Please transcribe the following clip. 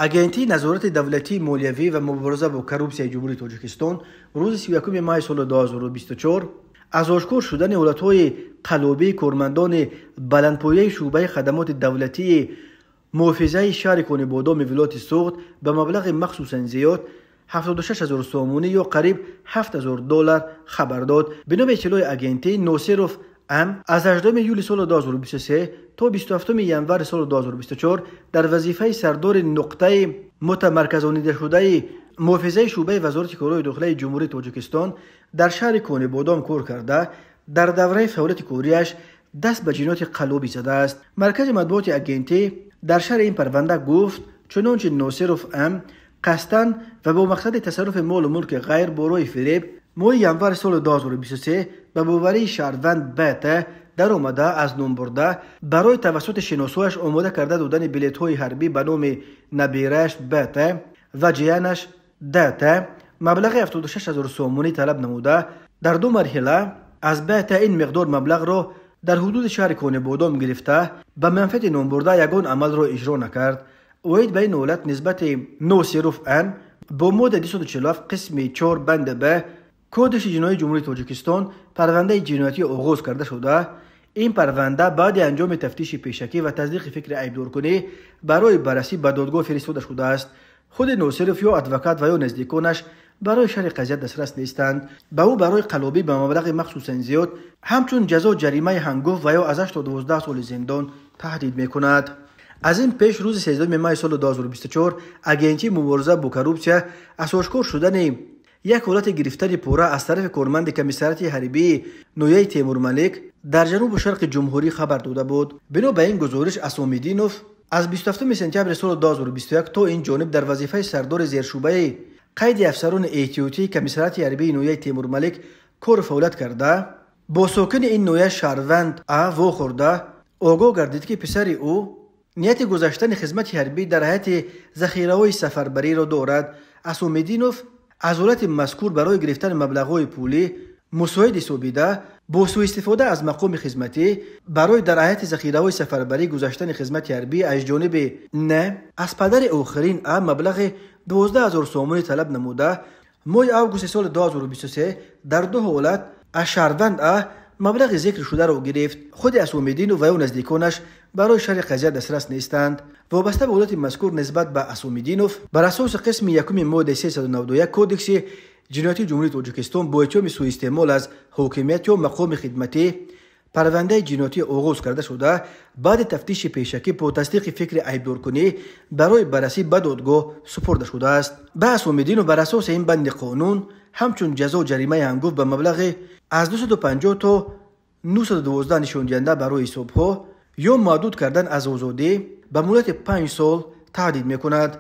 Агентии назорати давлатии молиявӣ ва мубориза бо коррупсияи Ҷумҳурии Тоҷикистон рӯзи 31 май соли 2024 аз ошкор шудани ҳолатҳои қаллобии кормандони баландпояи шӯъбаи хадамоти давлатии муҳофизаи шаҳри Конибодоми вилояти Суғд ба маблағи махсусан зиёд 76 ҳазор сомонӣ ё қариб 7 ҳазор доллар хабар дод. Бино ба иттилои агентӣ, Носиров М аз 8 июли соли 2023 то 27 январи соли 2024 дар вазифаи сардори нуқтаи мутамарказонидашудаи муҳофизаи шӯъбаи Вазорати корҳои дохилаи Ҷумҳурии Тоҷикистон дар шаҳри Конибодом кор карда, дар давраи фаъолияти кориаш даст ба ҷинояти қаллобӣ задааст. Маркази матбуоти агентӣ дар шарҳи ин парванда гуфт, чунончи Носиров М қасдан ва бо мақсади тасарруфи молу мулки ғайр бо роҳи фиреб моҳи январи соли 2023 ба боварии шаҳрванд БТ даромада аз номбурда барои тавассути шиносояш омода карда додани билетҳои ҳарбӣ ба номи набирааш БТ ва ҷиянаш ДТ маблағи 76 ҳазор сомонӣ талаб намуда, дар ду марҳила аз БТ ин миқдор маблағро дар ҳудуди шаҳри Конибодом гирифта ба манфиати номбурда ягон амалро иҷро накард. Оид ба ин ҳолат нисбати Носиров М бо моддаи 247 қисми 4 банди Б Кодекси ҷиноии Ҷумҳурии Тоҷикистон парвандаи ҷиноятӣ оғоз карда шуда, ин парванда баъди анҷоми тафтиши пешакӣ ва тасдиқи фикри айбдоркунӣ барои баррасӣ ба додгоҳ фиристода шудааст. Худи Носиров ё адвокат ва ё наздиконаш барои шарҳи қазия дастрас нестанд. Ба ӯ барои қаллобӣ ба маблағи махсусан зиёд ҳамчун ҷазо ҷаримаи ҳангофт ва ё аз 8 то 12 соли зиндон таҳдид мекунад. Аз ин пеш рӯзи 13 май соли 2024 агентии мубориза бо коррупсия аз ошкор шудани як ҳолати гирифтани пора аз тарафи корманди комиссариати ҳарбии ноҳияи Темурмалик дар ҷанубу шарқи ҷумҳурӣ хабар дода буд. Бино ба ин гузориш, Асомиддинов аз 27 сентябри соли 2021 то ин ҷониб дар вазифаи сардори зершӯъбаи қайди афсарони эҳтиётии комиссариати ҳарбии ноҳияи Темурмалик кору фаъолият карда, бо сокини ин ноҳия шаҳрванд А вохӯрда огоҳ гардид, ки писари ӯ нияти гузаштани хизмати ҳарбӣ дар ҳайати захираҳои сафарбариро дорад. Асомиддинов аз ҳолати мазкур барои гирифтани маблағҳои пулӣ мусоид ҳисобида, бо суистифода аз мақоми хизматӣ барои дар ҳайати захираҳои сафарбарӣ гузаштани хизмати ҳарбӣ аз ҷониби Н аз падари охирин А маблағи 12 ҳазор сомонӣ талаб намуда, моҳи августи соли 2023 дар ду ҳолат аз шаҳрванд А маблағи зикршударо гирифт. Худи Асомиддинов ва ё наздиконаш барои шарҳи қазия дастрас нестанд. Вобаста ба ҳолати мазкур нисбат ба Асомиддинов бар асоси қисми якуми моддаи 391 Кодекси ҷиноятии Ҷумҳурии Тоҷикистон бо иттиҳоми суистеъмол аз ҳокимият ё мақоми хидматӣ парвандаи ҷиноятӣ оғоз карда шуда, баъди тафтиши пешакӣ бо тасдиқи фикри айбдоркунӣ барои баррасӣ ба додгоҳ супурда шудааст. Ба Асомиддинов бар асоси ин банди қонун ҳамчун ҷазо ҷаримаи ҳангофт ба маблағи аз 250 то 912 нишондиҳанда барои ҳисобҳо ё маҳдуд кардан аз озодӣ ба муҳлати 5 сол таҳдид мекунад.